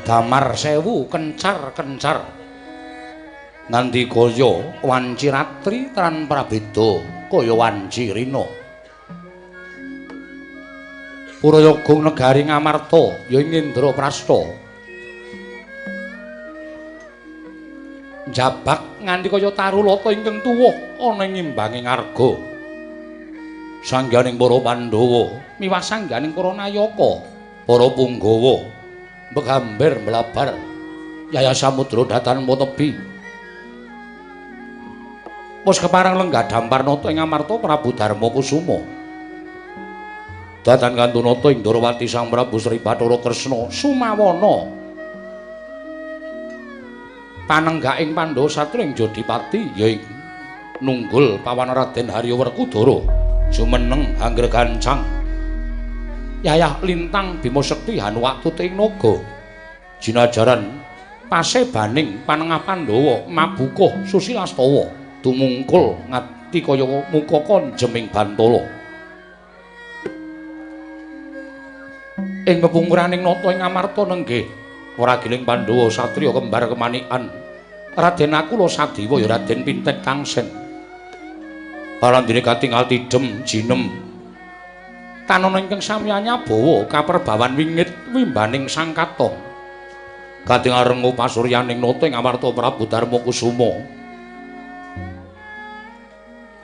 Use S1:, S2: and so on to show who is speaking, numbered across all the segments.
S1: Damar sewu kencar-kencar nganti kaya wanci ratri tran prabeda kaya wanci rina. Purayaga negari Ngamarta ya ing Indraprasta njabak nganti kaya tarulata ingkang tuwuh ana ing imbanging arga. Sangganing para Pandhawa miwah sangganing para nayaka, para punggawa begamber mlabar Yaya Samudra datan tebi. Wis kepareng lenggah Damparnata ing Amarta Prabu Darma Kusuma. Datan kantunata ing Ndorowati Sang Prabu Sri Bathara Kresna sumawana panenggaking Pandhawa satya ing Jodipati ya ing nunggul pawan Raden Harya Werkudara jumeneng anggregancang Yayah Lintang Bima Sekti Hanuwatut ing naga jinajaran pasebaning panengah Pandhawa mabukuh Susilastawa tumungkul ngati kaya mukaka jeming bantala. Ing pepungkuraning nata ing Amarta nenggih wragiling Pandhawa satriya kembar kemanikan Raden Nakula Sadewa ya Raden Pinten Tangsen. Parandene katingal tidhem jinem tanana ingkang sami anyabawa kaperbawan wingit wimbaning sang katong. Katingal rengu pasuryaning nata ing Amarta Prabu Darma Kusuma.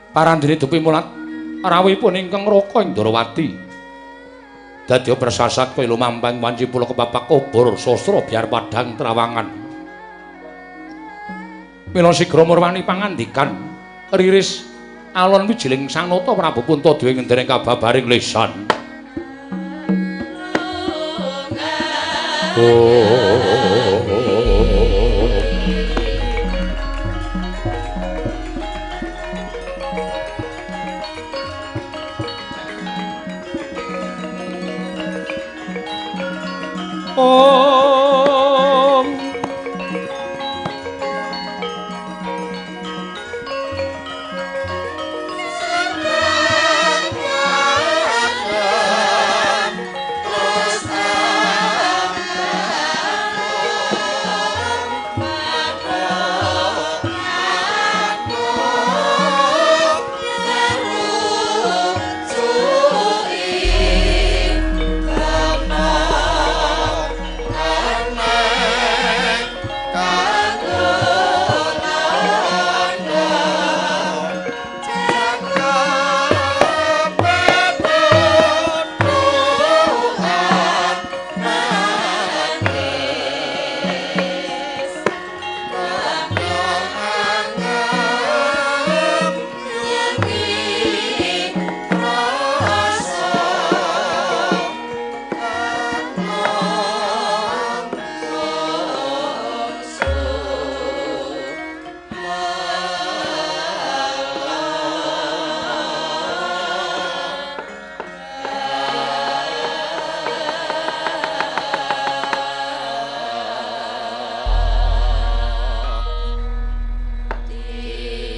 S1: Parandene dupi mulat rawuhipun ingkang raka ing Ndorowati. Dadi persasat kaya lumampang wanci pula kepapak obor sastra biar padhang trawangan. Mila sigra murwani pangandikan riris alon wijiling Sang Nata Prabu Puntadewa ngendereng kababaring lesan. Om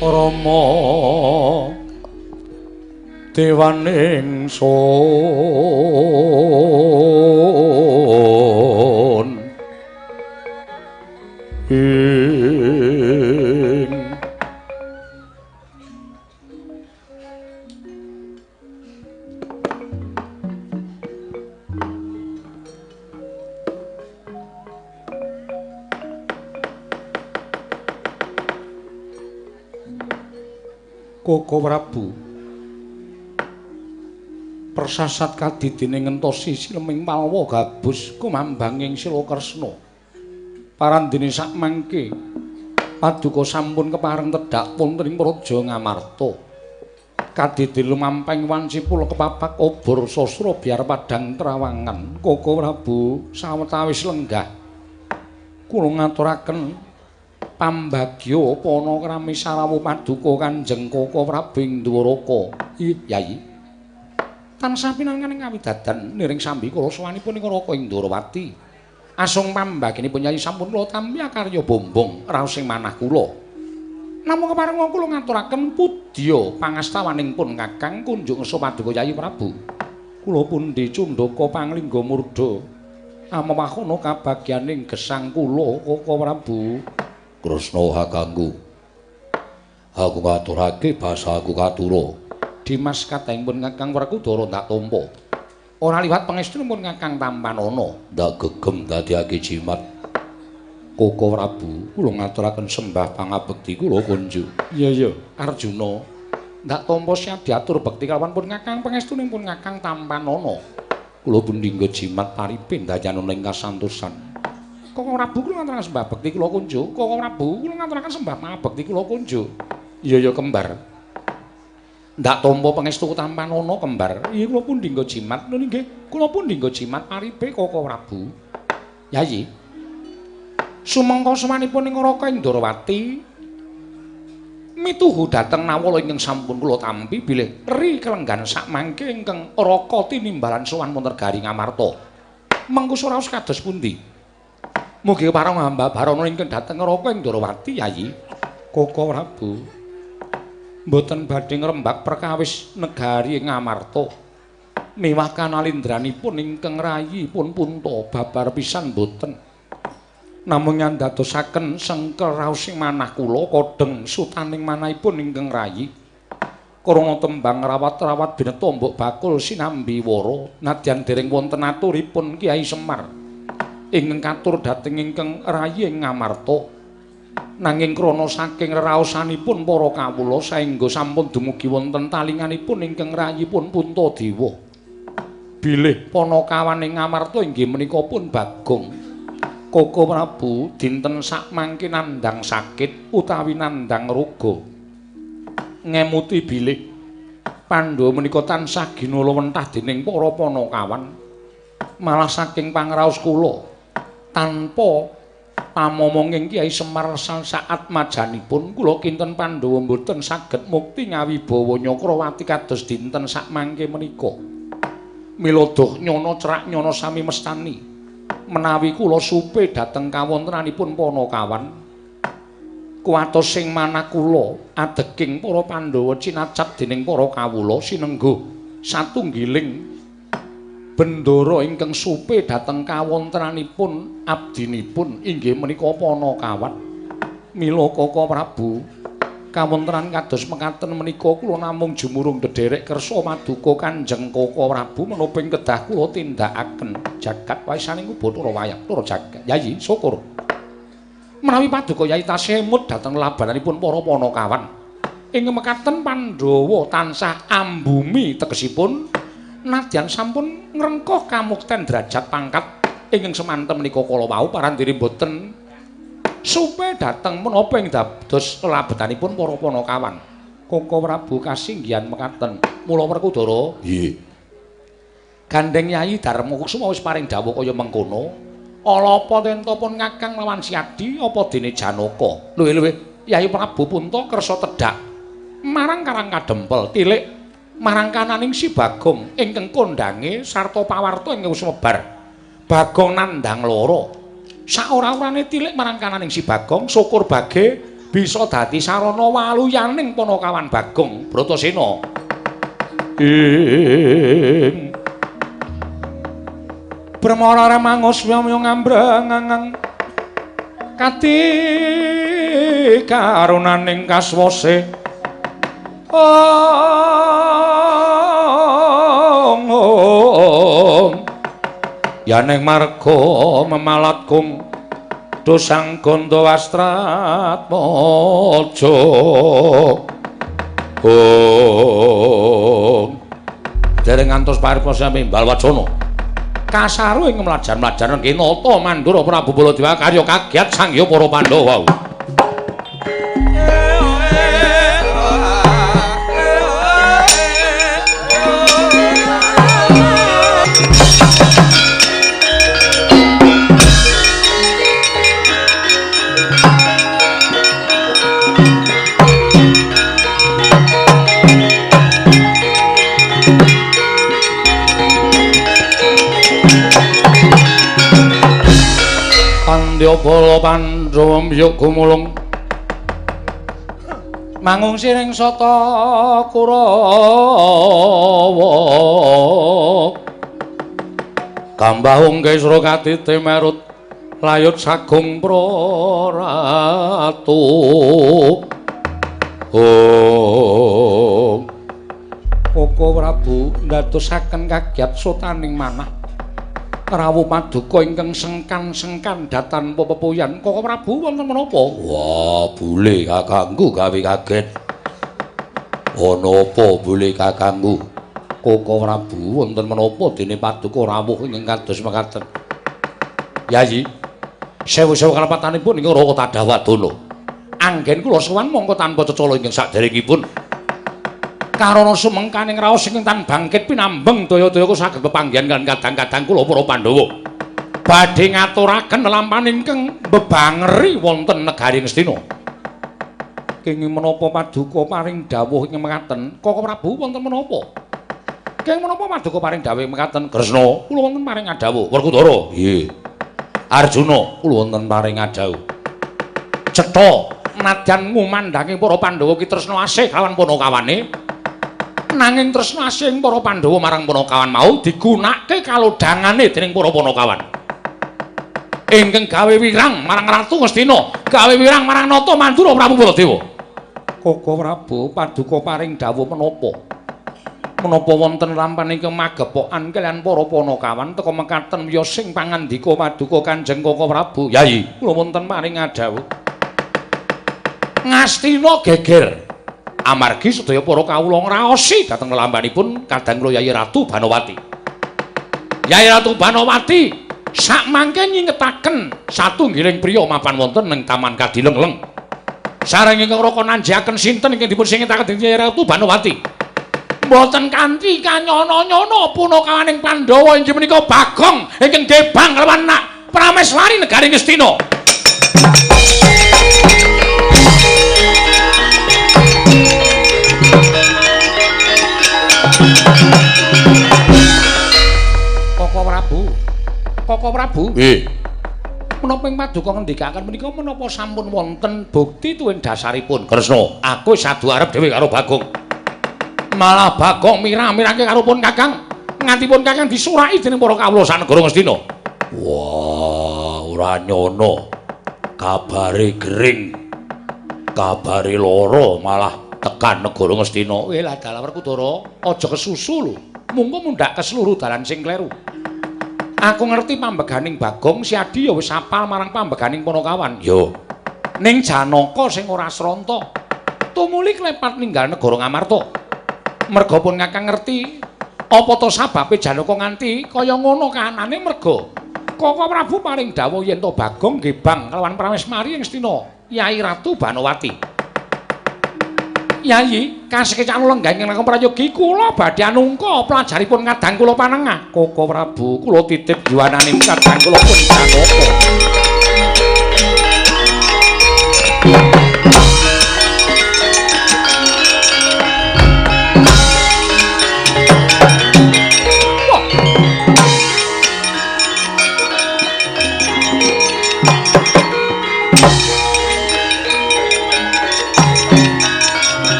S1: Rama dewaning sun ing Koko Prabu persasat kadidine ngentosi sileming palwa gabus kumambanging sila Kresna. Parandene sakmangke paduka sampun kepareng tedhak wonten ing Praja Ngamarta. Kadidi lumampeng wanci pula kepapak obor sastra biar padhang trawangan. Koko Prabu sawetawis lenggah kula ngaturaken pambagya pana krami sarawuh paduka Kanjeng Koko Prabu ing Dwaraka. Yai tansah pinanganing kawidadan niring sambi kula sowanipun ing Raka ing Dwarawati. Asung pambaginipun Yai sampun kula tampi akarya bombong raos ing manah kula. Namung kepareng kula ngaturaken pudya pangastawaning pun Kakang kunjuk ngersa paduka Yai Prabu. Kula pundi cundaka panglingga murda. Amewahana kabagyaning gesang kula Koko Prabu.
S2: Kresna kakangku. Aku ngaturake basaku katura.
S1: Dimas katahipun Kakang Werkudara ndak tampa. Ora liwat pangestunipun Kakang tampanana.
S2: Ndak gegem dadiake jimat.
S1: Koko Prabu, kula ngaturaken sembah pangabekti kula kunjuk. Iya iya, Arjuna. Ndak tampa siap diatur bekti kalawan pun Kakang pangestunipun Kakang tampanana. Kula pun dinggo jimat paripe ndayanana ing kasantosan. Koko Prabu kula ngaturaken sembah bekti kula kunjuk. Koko Prabu kula ngaturaken sembah pangabekti kula kunjuk. Iya iya kembar. Ndak tampa pangestu tampanana kembar. Iya kula pun dinggo jimat. Lho nggih, kula pun dinggo jimat paripe Koko Prabu. Yayi. Sumangka sowanipun ing Raka Indrawati mituhu dhateng nawala ingkang sampun kula tampi bilih ri kelenggan sakmangke ingkang Raka tinimbalan sowan wonten Negari Ngamarta. Mengko raos kados pundi? Mugi parang hamba barana ingkang dhateng Raka Indrawati Yayi. Koko Prabu mboten badhe ngrembak perkawis negari Ngamarta. Miwah kanalindranipun ingkang rayi pun punta babar pisan mboten. Namung nyandadosaken sengkel raos ing manah kula kodheng sutaning manahipun ingkang rayi. Krana tembang rawat-rawat bineta mbok bakul sinambi wara nadyan dereng wonten aturipun Kyai Semar ingkang katur dhateng ingkang rayi ing Ngamarta. Nanging krana saking reraosanipun para kawula saengga sampun dumugi wonten talinganipun ingkang rayipun Puntadewa. Bilih panakawan ing Ngamarta inggih menika pun Bagong. Koko Prabu dinten sakmangke nandhang sakit utawi nandhang roga. Ngemuti bilih Pandhawa menika tansah ginala wentah dening para panakawan. Malah saking pangraos kula tanpa pamomonging Kyai Semar saat majanipun kula kinten Pandhawa mboten saged mukti ngawibawa Nyakrawati kados dinten sakmangke menika. Mila doh nyana cerak nyana sami mestani menawi kula supe dhateng kawontenanipun panakawan kuwatos sing manah kula adeking para Pandhawa cinacat dening para kawula sinengguh satunggiling bendara ingkang supe dhateng kawontenanipun abdinipun inggih menika panakawan. Mila Koko Prabu kawontenan kados mekaten menika kula namung jumurung ndederek kersa maduka Kanjeng Koko Prabu menapa ing kedah kula tindakaken jagat waisaning Bathara wayang Bathara jagat. Yayi syukur menawi paduka Yayi tasih emut dhateng labananipun para panakawan. Ing mekaten Pandhawa tansah ambumi tegesipun nadyan sampun ngrengkuh kamukten derajat pangkat ingkang semanten menika kala wau parandiri mboten supe dhateng menapa ing dados labetanipun para panakawan. Koko Prabu kasinggihan mekaten. Mula Werkudara,
S2: nggih.
S1: Gandeng Yayi Darma Kusuma wis paring dawuh kaya mengkono. Ala apa tentopun Kakang lawan Siadi apa dene Janaka? Luwih-luwih Yayi Prabu Punta kersa tedhak marang Karang Kadempel tilik marang kananing si Bagong ingkang kondange sarta pawarta ingkang sumebar. Bagong nandhang lara. Saora-orane tilik marang kananing si Bagong, syukur bage bisa dadi sarana waluyaning panakawan Bagong Bratasena. Ing Brahmara remangus wamya ngambrang kati karunaning kaswase. Ong ong yaning marga memalat kung dosang ganda wastratmaja. Ong dereng ngantos paripurna sami Balwacana kasaru ing mlajar-mlajar nata Mandura Prabu Baladewa karya kagiat sangya para Pandhawa. Pandya Pandhawa mbyuk gumulung mangungsi ning sata Kurawa. Kambahung kesra katite merut layut sagung praratu. Oh. Koko Prabu ndadosaken kagiat sotaning manah. Rawuh paduka ingkang sengkan-sengkan datan pepepuyan. Koko Prabu wonten menapa?
S2: Wah, bule kakangku gawe kaget. Ana apa bule kakangku?
S1: Koko Prabu wonten menapa dene paduka rawuh ingkang kados mekaten? Yayi, sewu-sewu kalepatanipun ing Raka Tadawadana. Anggen kula sowan mongko tanpa cecala ingkang saderengipun. Karana sumengkaning raos ingkang tan bangkit pinambeng daya-daya kula saged pepanggihan kaliyan kadang-kadang kula para Pandhawa. Badhe ngaturaken lelampahan ingkang mbebangeri wonten negari Ngastina. Kenging menapa paduka paring dawuh ingkang mekaten? Koko Prabu wonten menapa? Kenging menapa paduka paring dawuh mekaten? Kresna, kula wonten paring adhawuh. Werkudara,
S2: nggih.
S1: Arjuna, kula wonten paring adhawuh. Cetha nadyan ngumandhange para Pandhawa ki tresna asih kalawan panakawane. Nanging tresna asih para Pandhawa marang panakawan mau digunakake kalodhangane dening para panakawan. Ingkang gawe wirang marang Ratu Ngastina, gawe wirang marang Nata Mandura Prabu Baladewa. Koko Prabu paduka paring dawuh menapa? Menapa wonten lampan ingkang magepokan kaliyan para panakawan teka mekaten wiyos sing pangandika paduka Kanjeng Koko Prabu? Yayi, kula wonten paring adhawuh. Ngastina geger. Amargi sedaya para kawula ngraosi dhateng lelampanipun kadang kula Yayi Ratu Banowati. Yayi Ratu Banowati sakmangke nyingetaken satunggiling priya mapan wonten ing Taman Kadilengleng. Sareng ingkang raka nanjiaken sinten ingkang dipun singetaken dening Yayi Ratu Banowati. Mboten kanthi kanyono-nyono punakawaning Pandhawa inggih menika Bagong ingkang gebang kalawan nak Prameswari negari Ngastina. Koko Prabu, Koko Prabu,
S2: nggih.
S1: Menapa ing paduka ngendikaken menika menapa sampun wonten bukti tuwin dasaripun?
S2: Kresna,
S1: aku wis adu arep dhewe karo Bagong. Malah Bagong mirang-mirangke karo pun Kakang, nganti pun Kakang disuraki dening para kawula sanegara Ngastina.
S2: Wah, ora nyono. Kabare gering. Kabare lara malah tekan negara Ngastina.
S1: Weh lah dalah Werkudara, aja kesusu lho. Mungko mundhak ke seluruh dalan sing kleru. Aku ngerti pambeganing Bagong, si Adi ya wis apal marang pambeganing Panakawan.
S2: Yo.
S1: Ning Janaka sing ora sranta, tumuli klepat ninggal negara Ngamarta. Merga pun Kakang ngerti apa to sababe Janaka nganti kaya ngono kahanane merga Koko Prabu paring dawuh yen to Bagong gebang kelawan Pramesmari ing Ngastina, Yai Ratu Banowati. Yayi, kasekecan lenggah ingkang langkung prayogi kula badhe anungka pelajaripun kadang kula panengah. Koko Prabu, kula titip yuwanane kadang kula pun Janaka.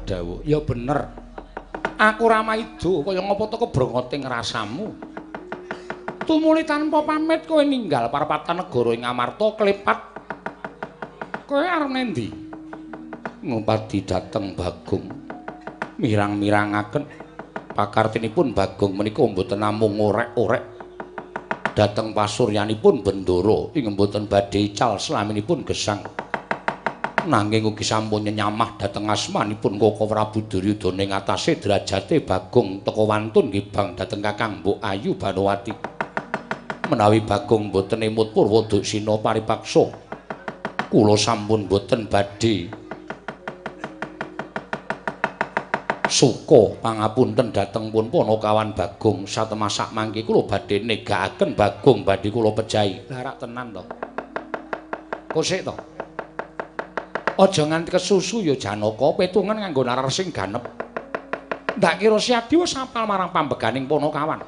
S1: Dawuh, ya bener. Aku ora maido kaya ngapa to kebrongoting rasamu. Tumuli tanpa pamit kowe ninggal parapatan negara ing Amarta klepat. Kowe arep nendi?
S2: Ngupadi dhateng Bagong. Mirang-mirangaken pakartinipun Bagong menika mboten namung orek-orek. Dhateng pasuryanipun Bendara ing mboten badhe ical slaminipun gesang. Nanging ugi sampun nyenyamah dhateng asmanipun Koko Prabu Duryudana ing atase derajate Bagong teka wantun gebang dhateng Kakang Mbok Ayu Banowati. Menawi Bagong mboten emut purwa duksina paripaksa, kula sampun mboten badhe Suka pangapunten dhateng pun Panakawan Bagong satemasak mangke kula badhe negakaken Bagong badhe kula pejahi. Lah rak tenan to. Kosik to. Aja nganti kesusu ya Janaka, petungan nganggo nalar sing ganep. Ndak kira Siadi wis apal marang pambeganing Panakawan.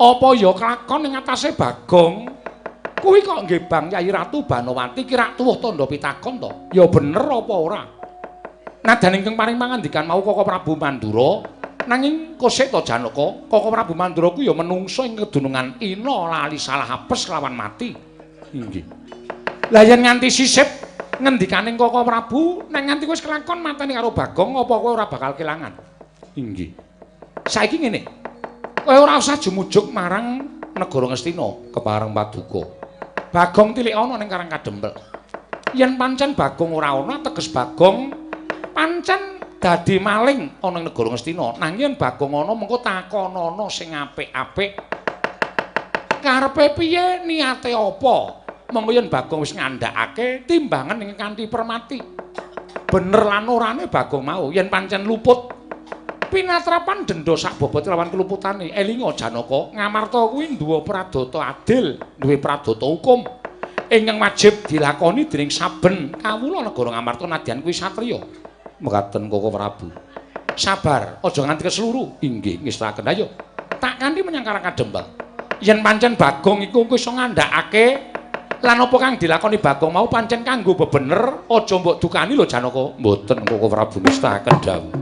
S2: Apa ya kelakon ing atase Bagong? Kuwi kok nggih Bang Yai Ratu Banowati ki rak tuwuh tandha pitakon to? Ya bener apa ora? Nadan ingkang paring pangandikan mau Koko Prabu Mandura, nanging kosek to Janaka, Koko Prabu Mandura ku ya menungso ing kedunungan ina lali salah apes lawan mati. Inggih. Lah yen nganti sisip ngendikaning Koko Prabu, nek nganti wis kelakon mateni karo Bagong, apa kowe ora bakal kelangan? Inggih. Saiki ngene. Kowe ora usah jumujuk marang negara Ngastina kepareng paduka. Bagong tilik ana ning Karang Kadempel. Yen pancen Bagong ora ana, teges Bagong pancen dadi maling ana ing negara Ngastina. Nanging yen Bagong ana mengko takonono sing apik-apik. Karepe piye, niate apa? Mengko yen Bagong wis ngandhakake timbangan ing kanthi permati. Bener lan orane Bagong mau yen pancen luput pinatrapan denda sak bobot lawan keluputane. Elinga Janaka, Ngamarta kuwi duwe pradata adil, duwe pradata hukum ingkang wajib dilakoni dening saben kawula negara Ngamarta nadyan kuwi satriya. Mekaten Koko Prabu. Sabar, aja nganti kesluru. Inggih, ngestakaken. Ayo, tak kanthi menyang Karang Kadempel. Yen pancen Bagong iku iso ngandhakake lan apa kang dilakoni Bagong mau pancen kanggo bebener, aja mbok dukani lho Janaka. Mboten Koko Prabu, ngestakaken dawuh.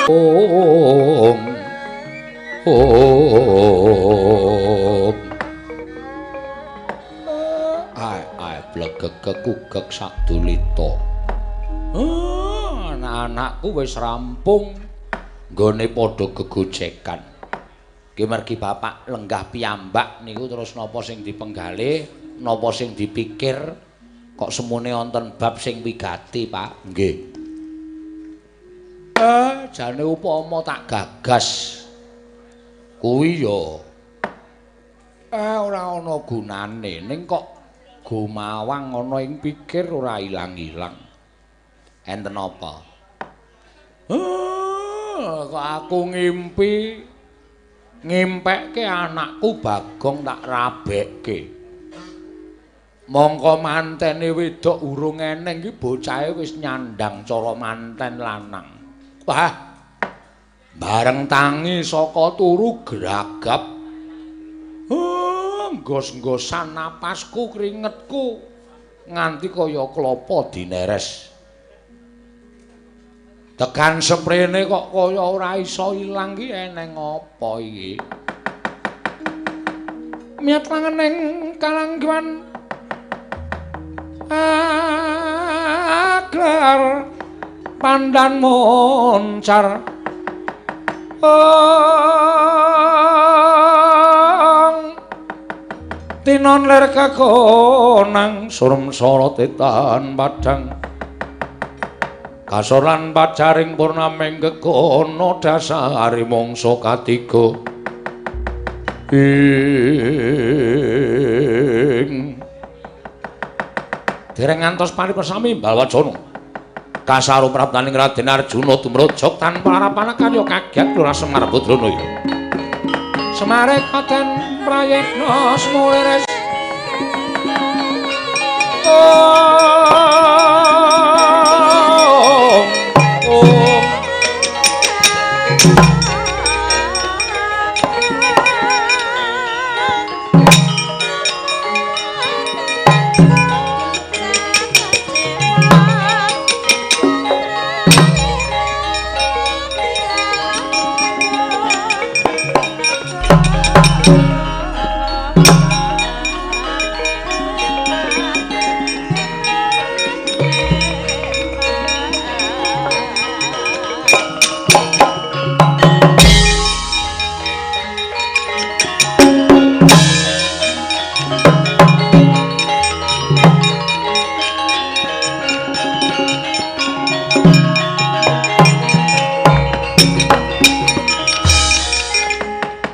S2: Om Om Ai ai blegeg kekugek sadulita. Anak-anakku wis rampung nggone padha gegojekan. Ki mergi bapak lenggah piyambak niku terus napa sing dipenggalih, napa sing dipikir kok semune wonten bab sing wigati, Pak. Nggih. Jane upama tak gagas kuwi ya ora ana gunane, ning kok gumawang ana ing pikir ora ilang-ilang. Enten apa? Kok aku ngimpi ngimpekke anakku Bagong tak rabekke. Mongko mantene wedok urung eneng iki bocahe wis nyandang cara manten lanang. Wah, bareng tangi saka turu gragap. Nggos-nggosan napasku, kringetku nganti kaya klapa dineres. Tekan seprene kok kaya ora iso ilang ki eneng apa iki? Miyat langening kalangguan aglar pandan moncar. Ong tinon ler kakonang surem sorote tan padang kasor lan pacaring purnaming gegono dasare mangsa katiga ing dereng ngantos paripersami Balwacana kasaru praptaning Raden Arjuna tumrojok tanpa harapan karya kaget Lurah Semar Putrana ya. Semare katen prayitna smuleres. Oh.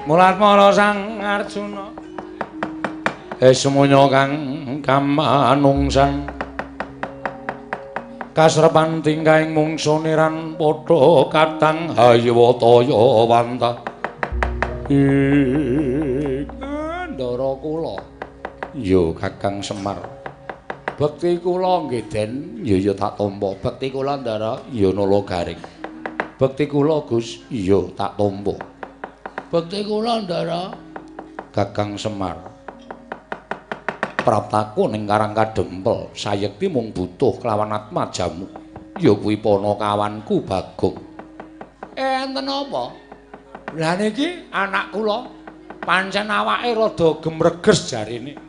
S1: Mulatmara Sang Arjuna. Semuanya kang kamanungsan. Kasrepan tingkahing mungsu niran padha katang hayawataya wanta. Ndara kula. Ya Kakang Semar. Bekti kula nggih Den, ya ya tak tampa. Bekti kula Ndara, ya Nala Garing. Bekti kula Gus, iya tak tampa. Bekti kula Ndara, Kakang Semar. Praptaku ning Karang Kadempel, sayekti mung butuh kelawan atmajamu. Ya kuwi panakawanku Bagong. Enten apa? Lah niki anak kula pancen awake rada gemreges jarine.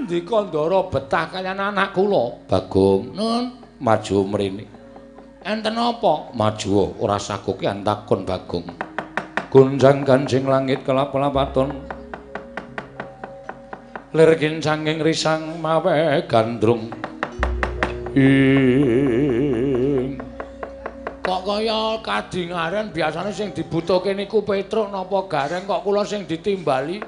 S1: Ndika Ndara betah kaliyan anak kula. Bagong, nun maju mrene. Enten apa? Maju ora sakokean takon Bagong. Gonjang ganjing langit kelap-lapaton. Lir kincanging risang mawe gandrung. Ing kok kaya kadingaren biasane sing dibutuhke niku Petruk napa Gareng kok kula sing ditimbali.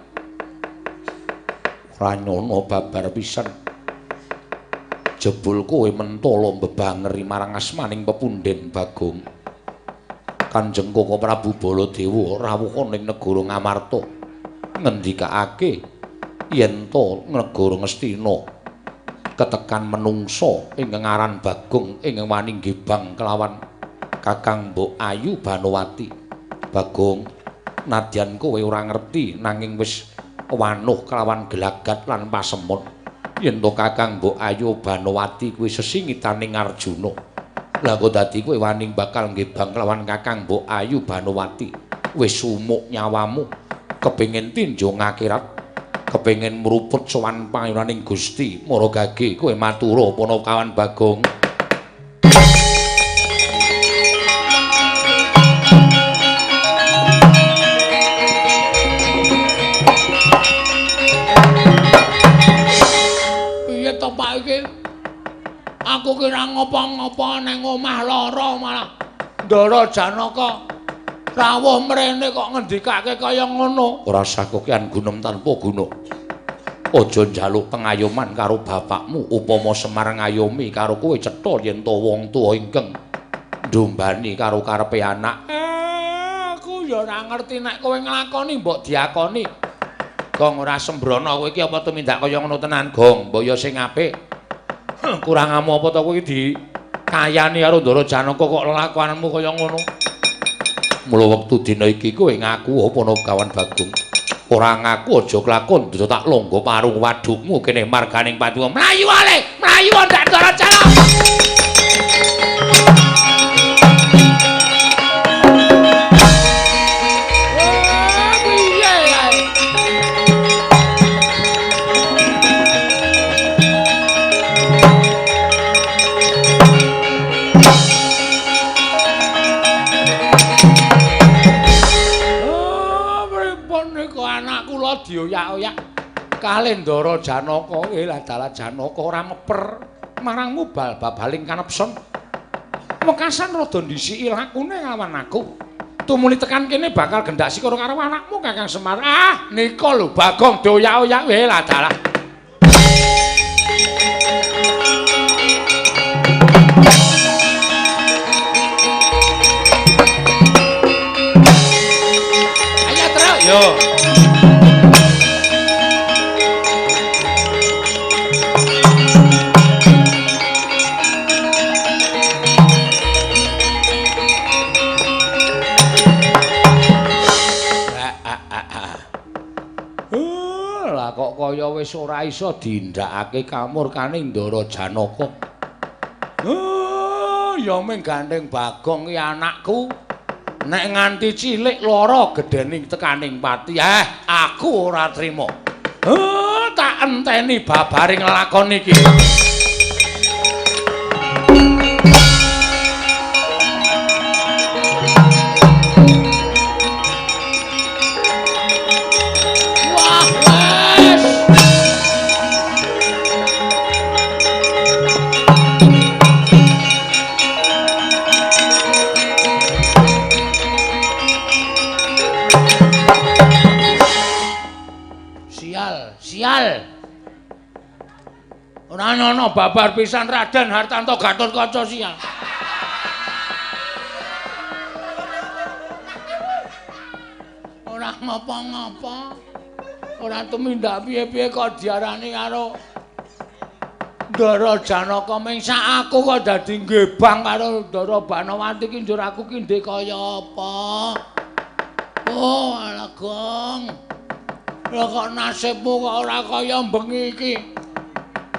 S1: Ora nyono babar pisan. Jebul kowe mentala mbebangeri marang asmaning pepunden Bagong. Kanjeng Koko Prabu Baladewa rawuh ning negara Ngamarta ngendikake yen to negara Ngastina ketekan menungsa ingkang aran Bagong ingkang wani nggibang kelawan Kakang Mbok Ayu Banowati. Bagong, nadyan kowe ora ngerti nanging wis wanuh kelawan gelagat lan pasemon yen to Kakang Mbok Ayu Banowati kuwi sesingitaning Arjuna. Lah kok dadi kowe wani bakal nggibang kelawan Kakang Mbok Ayu Banowati, wis sumuk nyawamu kepengin tinjung akhirat, kepengin mruput sowan pangayunaning Gusti Maragage, kowe matura panakawan Bagong.
S2: Piye to Pak iki? Aku kira ngopo-ngopo nang omah lara malah Ndara Janaka rawuh mrene kok ngendikake kaya ngono.
S1: Ora sakokean gunem tanpa guna. Aja njaluk pengayoman karo bapakmu, upama Semar ngayomi karo kowe cetha yen to wong tuwa ingkang ndombani karo karepe anak.
S2: Aku ya ora ngerti nek kowe nglakoni mbok diakoni. Gong ora sembrono kowe iki apa tumindak kaya ngono tenan, Gong. Mbok ya sing apik.
S1: Kurangamu apa to kowe iki dikayani karo Ndara Janaka kok lelakuanmu kaya ngono. Mula wektu dina iki kowe ngaku apa kawan Bagong. Ora ngaku aja kelakon, aja tak longgo parung wadukmu kene marganing pati.
S2: Mlayu ale, mlayu ndak Ndara Janaka. Dioyak-oyak kalih Ndara Janaka. Lah dalah Janaka ora meper marangmu bal babaling kanepson. Wekasan rada ndhisiki lakune lawan aku. Tumuli tekan kene bakal gendak sikara karo anakmu Kakang Semar. Ah, nika lho Bagong dioyak-oyak. Lah dalah. Ayo terus yo.
S1: Kok kaya wis ora iso dindakake kamurkane Ndara Janaka.
S2: Ya mung gandeng Bagong ki anakku. Nek nganti cilik lara gedhene tekaning pati. Aku ora trima. Tak enteni babaring lakon iki.
S1: Sial. Ora ana babar pisan Raden Hartanto Gatotkaca sial. Ora ngapa-ngapa. Ora tumindak piye-piye kok diarani karo Ndara Janaka ming sak aku kok dadi nggebang karo Ndara Banowati ki njur aku ki ndek kaya apa. Oh, alah Gong. Lah kok nasibmu kok ora kaya bengi iki.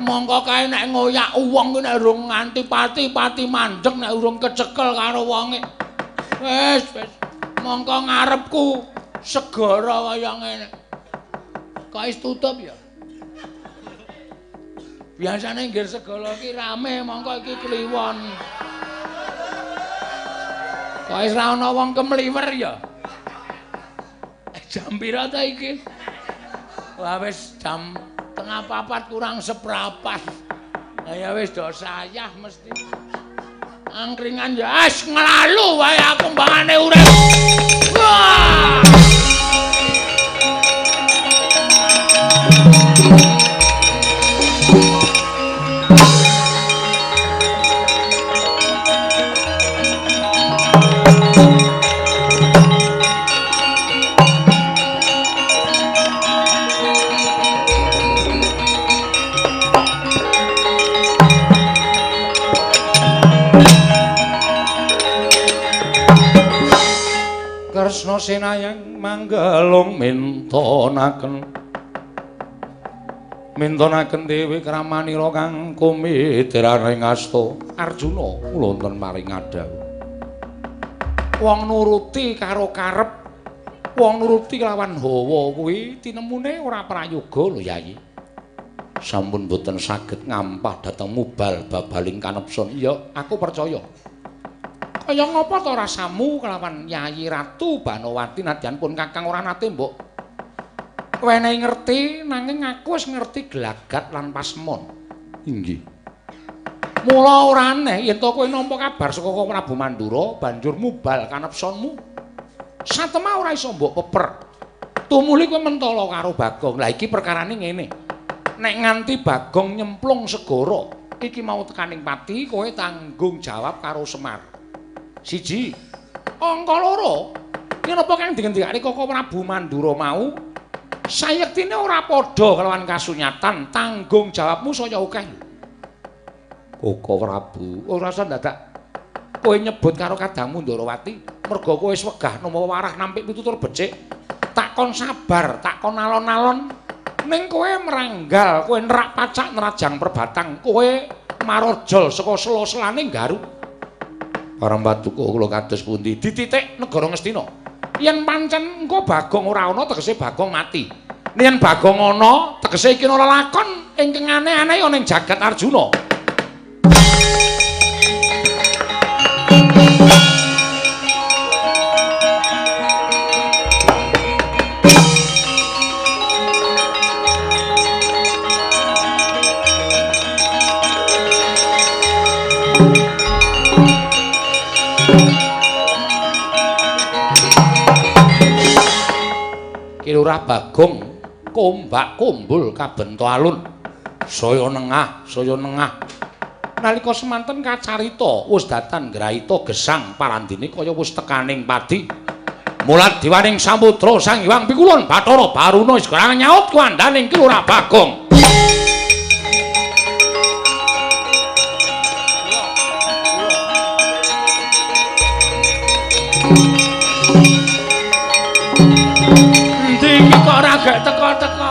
S1: Mongko kae nek ngoyak wong ki nek urung nganti pati-pati mandeg nek urung kecekel karo wonge. Wis, wis. Mongko ngarepku segara kaya ngene. Kok wis tutup ya? Biasane nggir segala iki rame, mongko iki kliwon. Kok wis ra ana wong kemliwer ya? Jam pira ta iki? Wah wis jam 3:15 kurang seprapat. Lah ya wis do sayah mesti. Angkringan ya wis nglalu wae aku mbangane urip. Wah! Kresna senayang manggelung mintonaken mintonaken dewi kramanira kang kumidraning asta Arjuna kula wonten maring ngadhawuh. Wong nuruti karo karep, wong nuruti kelawan hawa kuwi tinemune ora prayoga lho Yayi. Sampun boten saged ngampah dhateng mubal babaling kanepson. Iya, aku percaya. Kaya ngapa to rasamu kelawan Yayi Ratu Banowati nadyan pun kakang ora nate mbok wenehi ngerti, nanging aku wis ngerti gelagat lan pasemon. Inggih. Mula ora aneh yen to kowe nampa kabar saka Prabu Mandura banjur mubal kanepsonmu. Satemah ora iso mbok peper. Tumuli kowe mentala karo Bagong. Lah iki perkarane ngene. Nek nganti Bagong nyemplung segara, iki mau tekaning pati kowe tanggung jawab karo Semar. Siji, angka loro, yen apa kang dingendikake Koko Prabu Mandura mau sayektine ora padha kelawan kasunyatan, tanggung jawabmu saya akeh. Koko Prabu, ora usah dadak kowe nyebut karo kadangmu Ndarawati, merga kowe wis wegah nampa warah nampik pitutur becik. Tak kon sabar, tak kon alon-alon, ning kowe meranggal, kowe nerak pacak nerajang perbatang, kowe marojol saka sela-selane Garut. Para paduka kula kados pundi? Dititik negara Ngastina. Yen pancen engko Bagong ora ana tegese Bagong mati. Yen Bagong ana tegese iki ana lakon ingkang aneh-aneh ana ing jagat Arjuna. Lurah Bagong kombak kumbul kabento alun saya nengah saya nengah. Nalika semanten kacarita wis datan ngraita gesang parandene kaya wis tekaning padi. Mulat diwaning samudra Sang Hyang Pikulun Bathara Baruna wis kurang nyaut kuandhaning Ki Lurah Bagong. Iki kok ora gek teka-teka.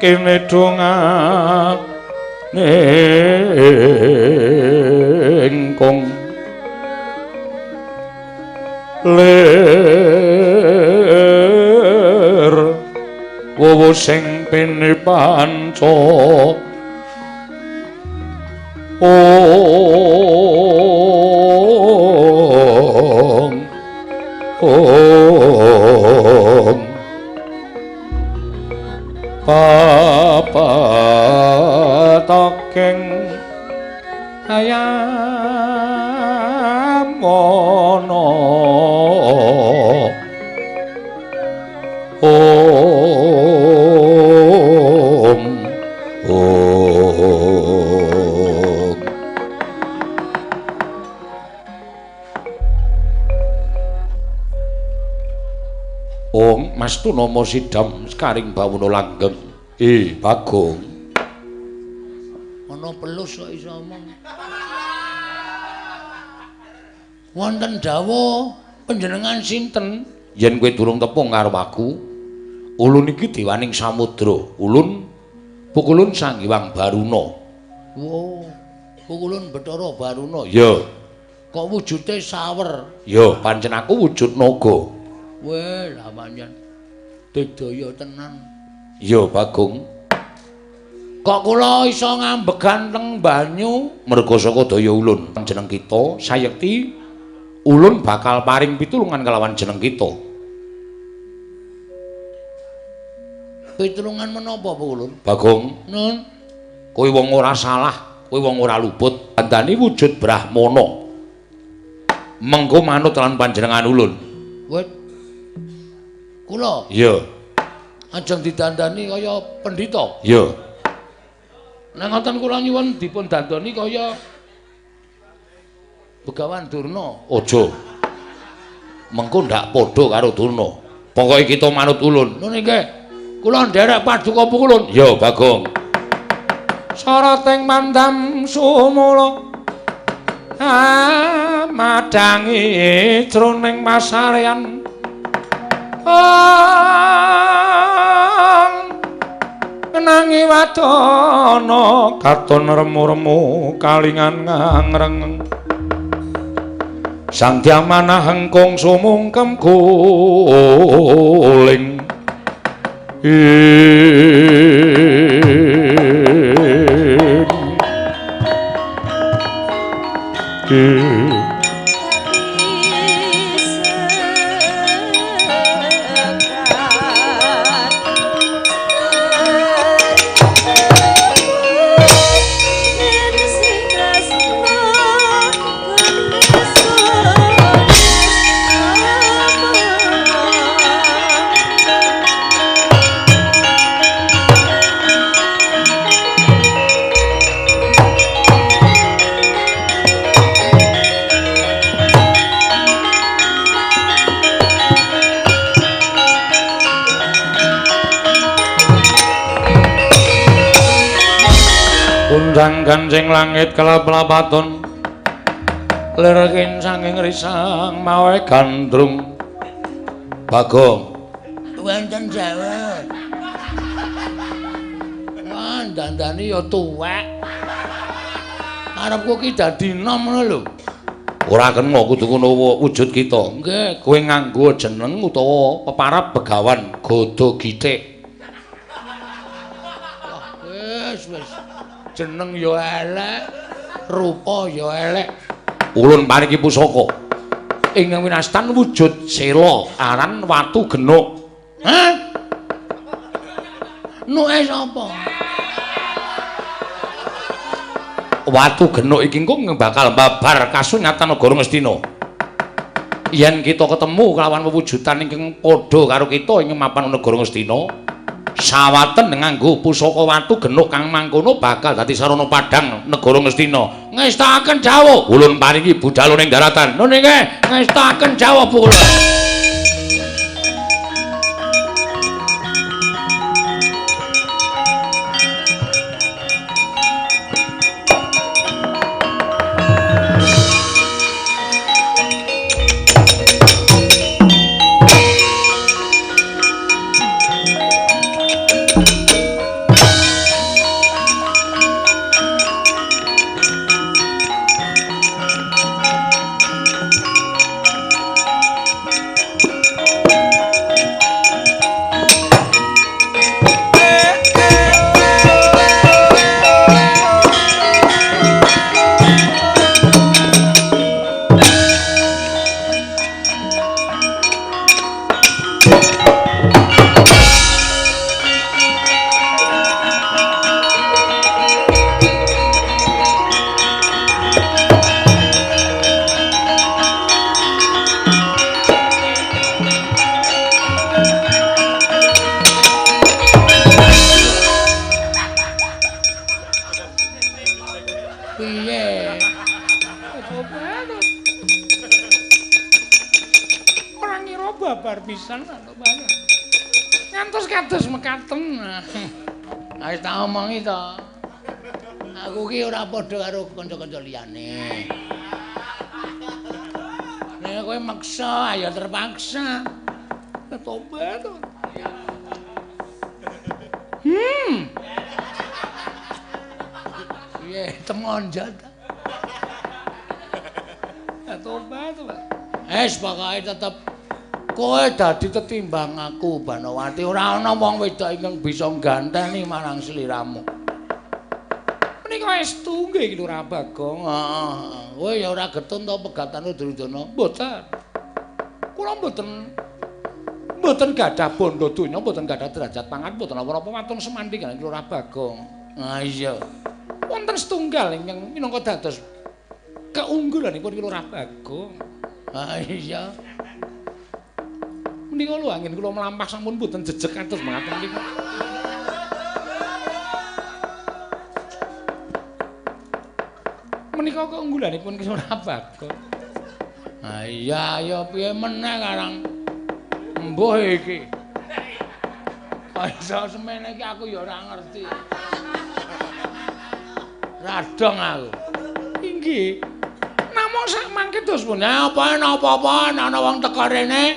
S1: Kene dongane ingkung lir wowo sing pene panca ong ong papataking ayam ana om om. Om Mas Tunama sidam sekaring bawana langgeng. Bagong.
S2: Ana pelus kok iso omong. Wonten dawuh panjenengan sinten?
S1: Yen kowe durung tepung karo aku, ulun iki dewaning samudra, ulun pukulun Sang Hyang Baruna.
S2: Wo, pukulun Bathara Baruna.
S1: Ya.
S2: Kok wujude sawer?
S1: Ya, pancen aku wujud naga.
S2: Weh, lah pancen digdaya tenan.
S1: Ya, Bagong.
S2: Kok kula iso ngambegan teng banyu?
S1: Merga saka daya ulun jeneng kita sayekti ulun bakal paring pitulungan kelawan jeneng kita.
S2: Pitulungan menapa, Pukulun?
S1: Bagong,
S2: nun,
S1: kowe wong ora salah, kowe wong ora luput, dandani wujud brahmana. Mengko manut lan panjenengan ulun.
S2: Wet. Kula?
S1: Iya.
S2: Ajeng didandani kaya pendhita?
S1: Iya.
S2: Nek ngoten kula nyuwun dipun dandani kaya Begawan Durna.
S1: Aja. Mengko ndak padha karo Durna. Pokoke kita manut ulun.
S2: Nun nggih. Kula nderek paduka Pukulun.
S1: Ya, Bagong.
S2: Sarating mandam sumula madangi jroning pasarean. Ngenangi wadana
S1: katon remu-remu kalingan ngrengeng. Sang Dyamanah hengkung sumungkem guling. Undang kancing langit kelap-lapaton lirkin sanging risang mawe gandrung. Bagong
S2: wonten dawuh. Wah, dandani ya tuwek. Arepku ki dadi nom ngono lho.
S1: Ora kena kudu ngono wujud kita.
S2: Nggih,
S1: kowe nganggo jeneng utawa peparab Begawan Gada Githik.
S2: Wah, wis wis. Jeneng ya elek, rupa ya elek.
S1: Ulun paringi pusaka ingkang winastan wujud sela aran watu genuk.
S2: Hah? Nuke sapa?
S1: Watu genuk iki engko bakal babar kasunyatan negara Ngastina. Yen kita ketemu kelawan wewujudan ingkang padha karo kita ing mapan negara Ngastina, sawaten nganggo pusaka watu genuk kang mangkono bakal dadi sarana padhang negara Ngastina.
S2: Ngestakaken dawuh.
S1: Ulun paringi budal ning daratan.
S2: Nun nggih, ngestakaken dawuh Pukulun.
S1: Piye? Ora ngira babar pisan ngantos kados mekaten.
S3: Wis tak omongi to. Aku ki ora padha karo kanca-kanca liyane. Nek kowe maksa, ya terpaksa.
S1: Tobat.
S3: Piye temonjat.
S1: Ya tobat, Pak.
S3: Wis pokoke tetep kowe dadi tetimbang aku Banowati, ora ana wong wedok ingkang bisa ngganteni marang sliramu.
S1: Menika estu nggih Lurah Bagong.
S3: Heeh. Kowe ya ora getun to pegatane Duryudana?
S1: Mboten. Kula mboten gadah bondo donya, mboten gadah derajat pangan, mboten napa-napa wonten semandhi kaliyan Lurah Bagong.
S3: Ah iya.
S1: Wonten setunggal ingkang minangka dados keunggulanipun Lurah Bagong.
S3: Ah iya.
S1: Menika lho anggen kula mlampah sampun mboten jejeg kados mekaten niku. Menika keunggulanipun Ki Lurah Bagong.
S3: Ah iya ya piye meneh karang mbuh iki. Kok iso semene iki aku ya ora ngerti. Radong aku.
S1: Inggih. Namung sak mangke dos pundi
S3: apa napa-apa ana wong teka rene.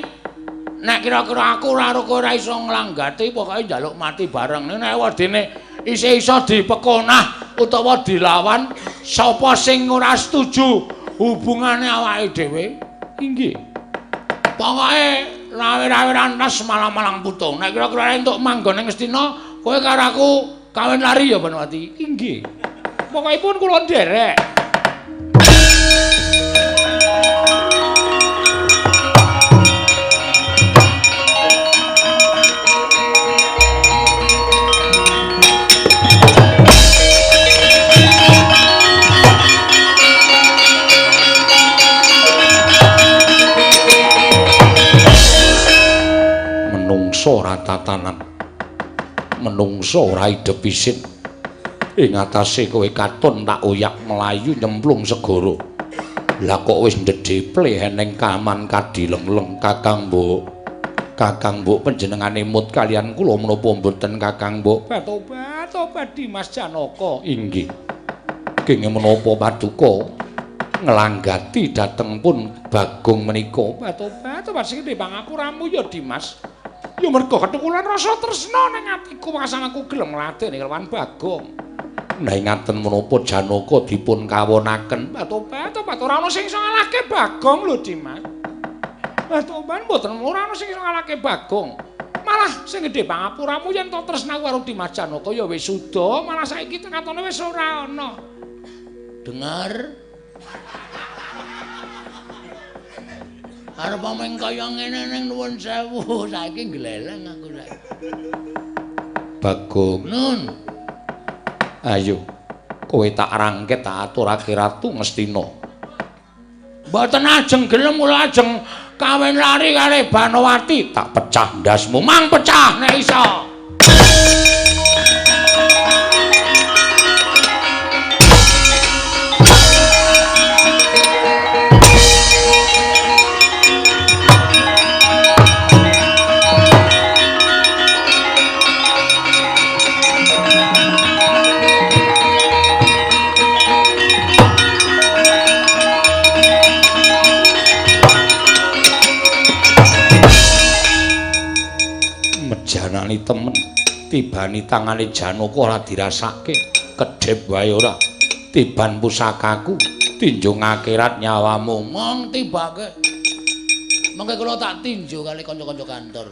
S3: Nek kira-kira aku karo kowe ora iso nglanggati pokoke njaluk mati bareng. Nek wedine isih iso dipekonah utawa dilawan sapa sing ora setuju hubungane awake dhewe.
S1: Inggih.
S3: Pokoke rawe-rawe rantas malang-malang putung. Nek kira-kira entuk manggon ning Ngastina, kowe karo aku kawin lari ya Banowati.
S1: Inggih. Pokokipun kula nderek.
S2: Menungso ora tatanan, menungso ora idep isin. Ing atase kowe katon tak oyak mlayu nyemplung segara. Lah kok wis ndedheple eneng kaman kadilengleng Kakang Mbok. Kakang Mbok panjenengane mut kalian kula menapa mboten Kakang Mbok?
S1: Tobat, tobat Dimas Janaka.
S2: Inggih. Kenging menapa paduka nglanggati dhateng pun Bagong menika?
S1: Tobat, tobat sing pangapuramu ya Dimas. Ya mergo kethukulan rasa tresna ning atiku wekasan aku gelem ngladeni kelawan Bagong.
S2: Nah ngaten menapa Janaka dipun kawonaken?
S1: Tobat, tobat ora ana sing iso ngalahke Bagong lho Dimas. Tobat mboten ora ana sing iso ngalahke Bagong. Malah sing gedhe pangapuramu yen to tresnaku karo Dimas Janaka ya wis suda, malah saiki katone wis ora ana.
S3: Dengar. Arep omeng kaya ngene ning nuwun sewu, saiki gleleng aku saiki.
S2: Bagong.
S3: Nun.
S2: Ayo, kowe tak rangket tak aturake Ratu Ngastina.
S3: Mboten ajeng gelem kula ajeng kawin lari karo Banowati,
S2: tak pecah ndasmu.
S3: Mang pecah nek iso.
S2: Mejanani temen, tibani tangane Janaka ora dirasake, kedhep wae ora. Tiban pusakaku, tinjung akhirat nyawamu.
S3: Mong tibake. Mengke kula tak tinju kali kanca-kanca kantor.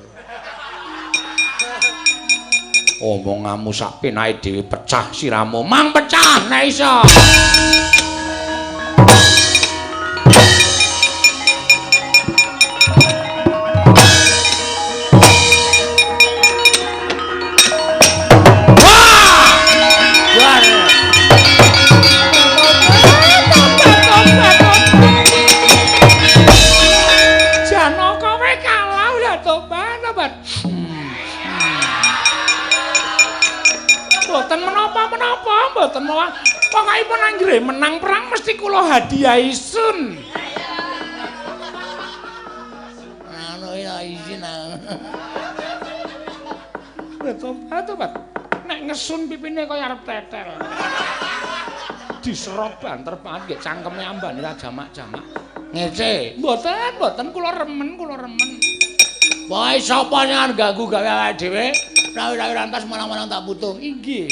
S2: Omonganmu sak penake dhewe pecah siramu.
S3: Mang pecah nek iso.
S1: Lah tobat, tobat. Mboten menapa-menapa, mboten mawon. Pokokipun anggere menang perang mesti kula hadiahi sun.
S3: Anu ya izin.
S1: Tobat, tobat. Nek ngesun pipine kaya arep tetel. Diserot banter banget nggih cangkeme ambane ra jamak-jamak.
S3: Ngece.
S1: Mboten, mboten kula remen, kula remen.
S3: Wae sapa sing arep ganggu gawe awake dhewe? Rawi-rawi rantas malang-malang tak putung.
S1: Inggih.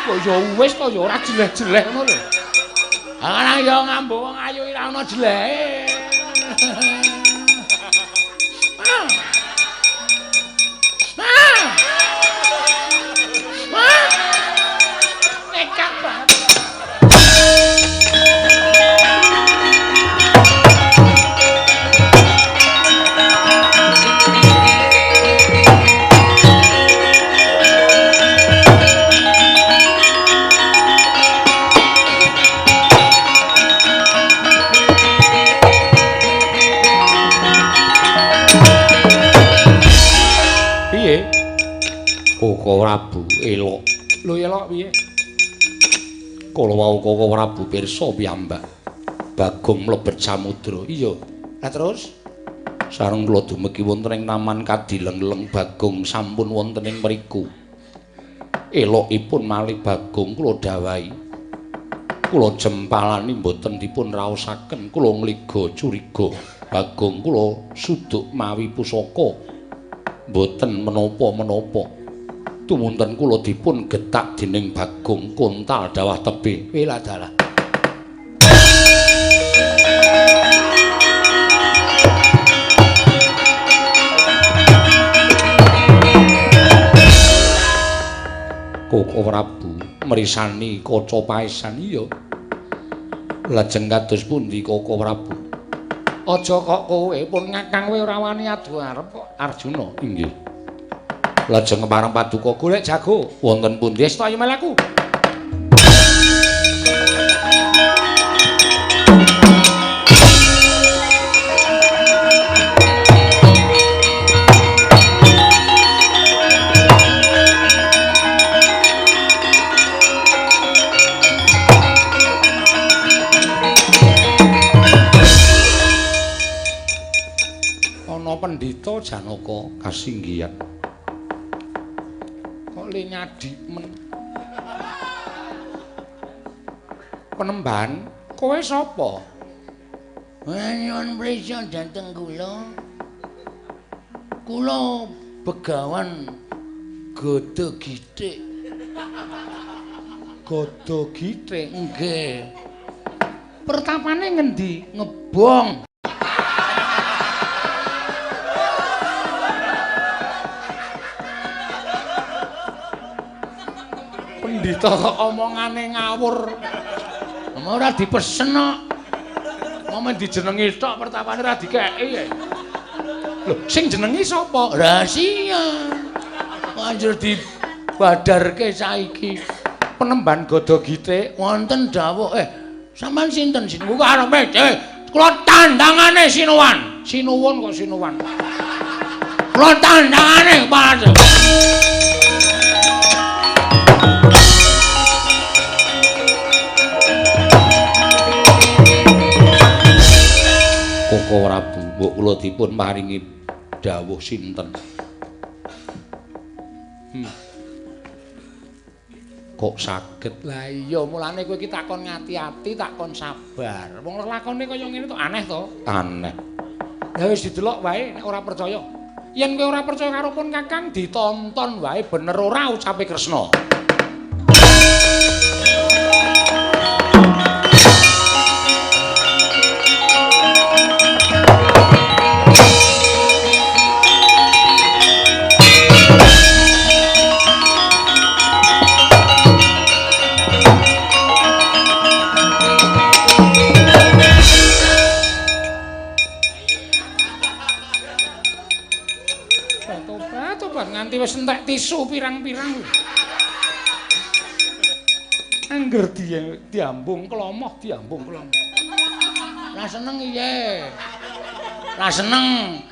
S1: Kok ya wis to ya ora jeleh-jeleh ngono lho.
S3: Ah ya ngambu wong ayu ora ana jelehe.
S1: Nekat banget. Piye?
S2: Koko Prabu elok.
S1: Lho elok piye?
S2: Kala wau Koko Prabu pirsa piyambak Bagong mlebet samudra.
S1: Iya. Lah terus
S2: sareng kula dumegi wonten ing taman Kadileng-leng Bagong sampun wonten ing mriku. Elokipun malih Bagong kula dawahi. Kula jempalani mboten dipun raosaken, kula ngliga curiga. Bagong kula suduk mawi pusaka. Mboten menapa-menapa. Tumunten kula dipun getak dening Bagong kontal dawah tebih.
S1: Wela dalah.
S2: Koko Prabu mrisani kaca paesan. Iya. Lajeng kados pundi Koko Prabu?
S1: Aja kok kowe pun ngakang kowe ora wani adu arep kok Arjuna.
S2: Inggih. Lajeng kepareng paduka
S1: golek jago
S2: wonten pundi?
S1: Wis to ayo melaku. Ana pendhita Janaka
S2: kasinggihan.
S1: Kok le nyadi men. Penemban, kowe sapa?
S3: Nyuwun prisa dhateng kula. Kula Begawan Gada Githik.
S1: Gada Githik?
S3: Nggih.
S1: Pertapane ngendi?
S3: Ngebong.
S1: Pendhita kok omongane ngawur.
S3: Ora dipesen kok.
S1: Momen dijenengi tok pertapane ora dikeki. Lho, sing jenengi sapa?
S3: Rahasia. Banjur dibadarke saiki.
S1: Penemban Gada Githik
S3: wonten dawuh, sampean sinten sinten? Kok arepe dhewe. Kula tandangane Sinuwan.
S1: Sinuwun kok Sinuwan.
S3: Kula tandangane Pak.
S2: Koko Prabu, mbok kula dipun paringi dawuh sinten? Kok saged?
S1: Lah iya, mulane kowe iki takon ngati-ati, takon sabar. Wong lelakone kaya ngene to aneh to?
S2: Aneh.
S1: Lah wis didelok wae nek ora percaya. Yen kowe ora percaya karo pun Kakang, ditonton wae bener ora ucape Kresna. Nganti wis entek tisu pirang-pirang. Angger diambung klomoh, diambung klomoh.
S3: Lah seneng iye. Ora seneng.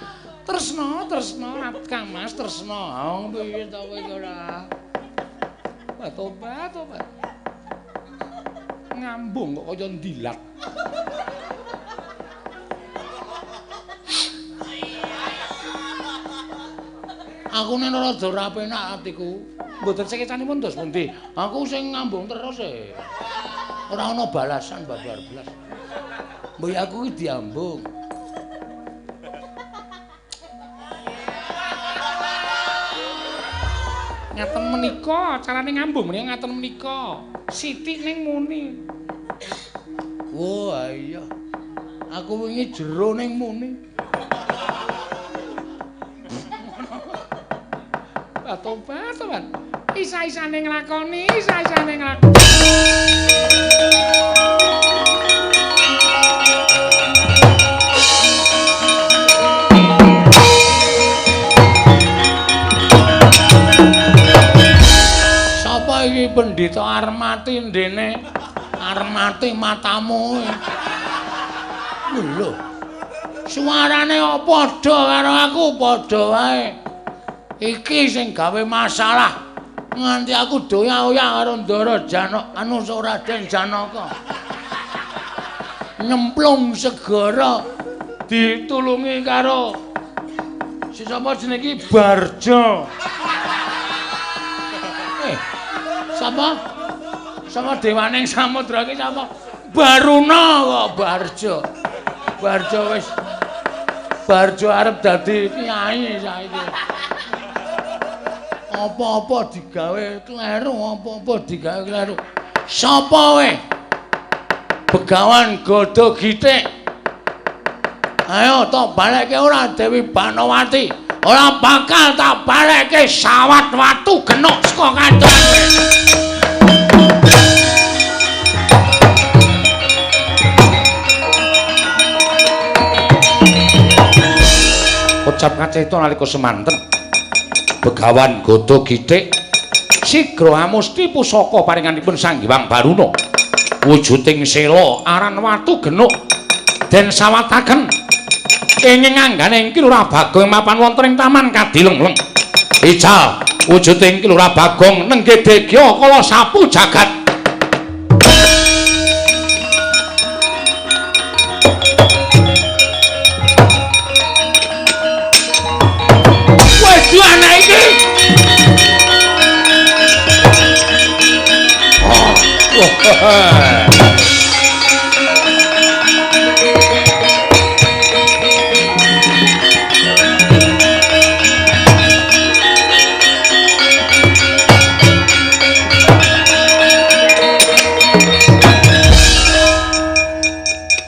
S3: Tresna, tresna, Kang Mas tresna. Oh, piye to kowe iki ora? Tobat, tobat. Ngambung kok kaya ndilat. Aku nek rada ora penak atiku. Mboten sekecanipun dos pundi? Aku sing ngambung terus e. Ora ana balasan babar blas. Mbok aku iki diambung.
S1: Ngaten menika carane ngambung menika ngaten menika. Sithik ning muni.
S3: Wah iya. Aku wingi jero ning muni.
S1: Tobat, tobat. Isa-isane nglakoni, isa-isane nglakoni.
S3: Sapa iki pendhita Armati ndene? Armati matamu. Lho. Suarane padha karo aku, padha wae. Iki sing gawe masalah nganti aku doya-oya karo Ndara Janaka anu Raden Janaka. Nyemplung segara ditulungi karo si sapa jenenge iki Barjo. Sapa? Sapa dewane samudra iki sapa? Baruna kok Barjo. Barjo wis Barjo arep dadi kiai saiki. Apa-apa digawe kleru, apa-apa digawe kleru. Sapa we? Begawan Gada Gitik. Ayo tak balekke ora Dewi Banowati. Ora bakal tak balekke sawat watu genuk saka kantongan.
S2: Ucap kacita nalika semanten Begawan Gada Gitik sigra amusti pusaka paringanipun Sang Hyang Baruna wujuding sela aran watu genuk den sawataken kenging anggane Ki Lurah Bagong mapan wonten ing taman Kadileng-leng. Ical wujuding Ki Lurah Bagong nenggih degya kala sapu jagat.
S3: Waduh anak iki.
S2: Oh, wah.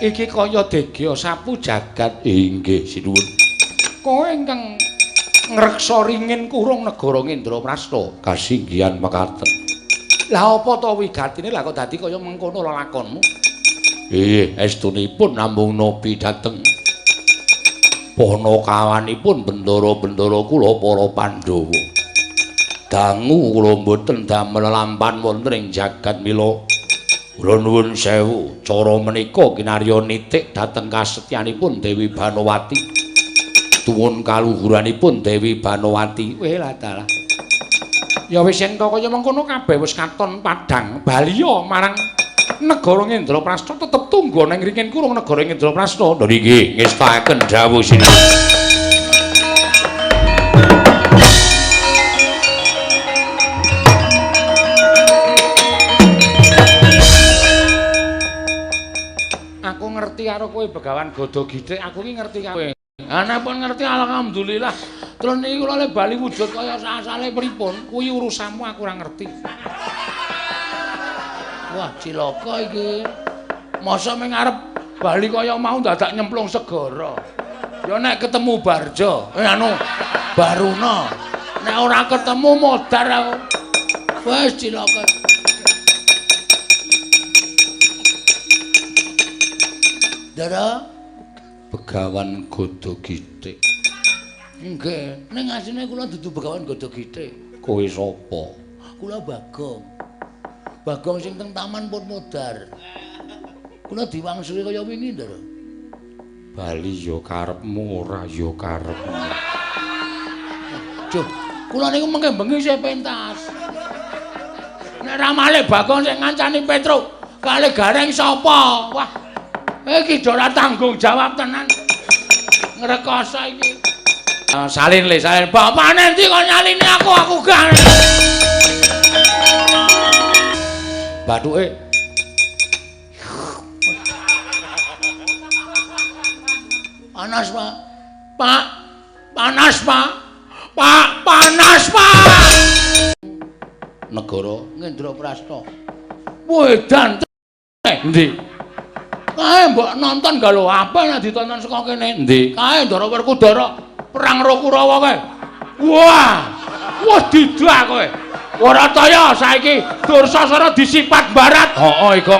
S2: Iki kaya degya sapu jagat. Inggih sinuwun. Kowe ingkang ngreksa ringin kurung negara Indraprasta kasinggihan mekaten. Lah apa to wigatine lah kok dadi kaya mengkono lelakonmu? Nggih, estunipun namung nabi dhateng panakawanipun bendara-bendara kula para Pandhawa. Dangu kula mboten damel lampan wonten ing jagat mila. Kula nuwun sewu, cara menika kinarya nitik dhateng kasetyanipun Dewi Banowati. Tuwun kaluhuranipun Dewi Banowati. Weh lah dalah. Ya wis yen to kaya mengkono kabeh wis katon padhang baliya marang negara Indraprasta tetep tunggu ning ringin kurung negara Indraprasta. Lho nggih, ngestakaken dawuh sinuwun.
S1: Aku ngerti karo kowe Begawan Gada Gitik, aku iki ngerti kowe.
S3: Ha nek pun ngerti alhamdulillah. Terus niki kula le bali wujud kaya asale pripun?
S1: Kuwi urusanmu aku ora ngerti.
S3: Wah, cilaka iki. Masa ming arep bali kaya mau dadak nyemplung segara. Ya nek ketemu Barjo, anu Baruna. Nek ora ketemu modar aku. Wis cilaka. Ndara
S2: Begawan Gada Gitik.
S3: Nggih, ning asline kula dudu Begawan Gada Gitik.
S2: Kowe sapa?
S3: Kula Bagong. Bagong sing teng taman pun modar. Kula diwangsuli kaya wingi, Ndara.
S1: Bali ya karepmu ora ya karepmu.
S3: Duh, kula niku mengke bengi isih pentas. Nek ra malih Bagong sing ngancani Petruk, kalih Gareng sapa? Wah. Iki ora tanggung jawab tenan. Ngrekoso iki. Salin le, salin. Bapane endi kok nyaline aku, aku gak.
S1: Bathuke
S3: panas, Pak. Pak, panas, Pak. Pak, panas, Pak.
S1: Negara
S3: Ngendraprasta. Wedan.
S1: Endi?
S3: Kae mbok nonton ga lho, apa nek ditonton saka kene?
S1: Endi?
S3: Kae Ndara Werkudara perang karo Kurawa kae. Wah. Wah didak kowe. Ora toya saiki Dursasana disipat barat.
S1: Heeh, iku.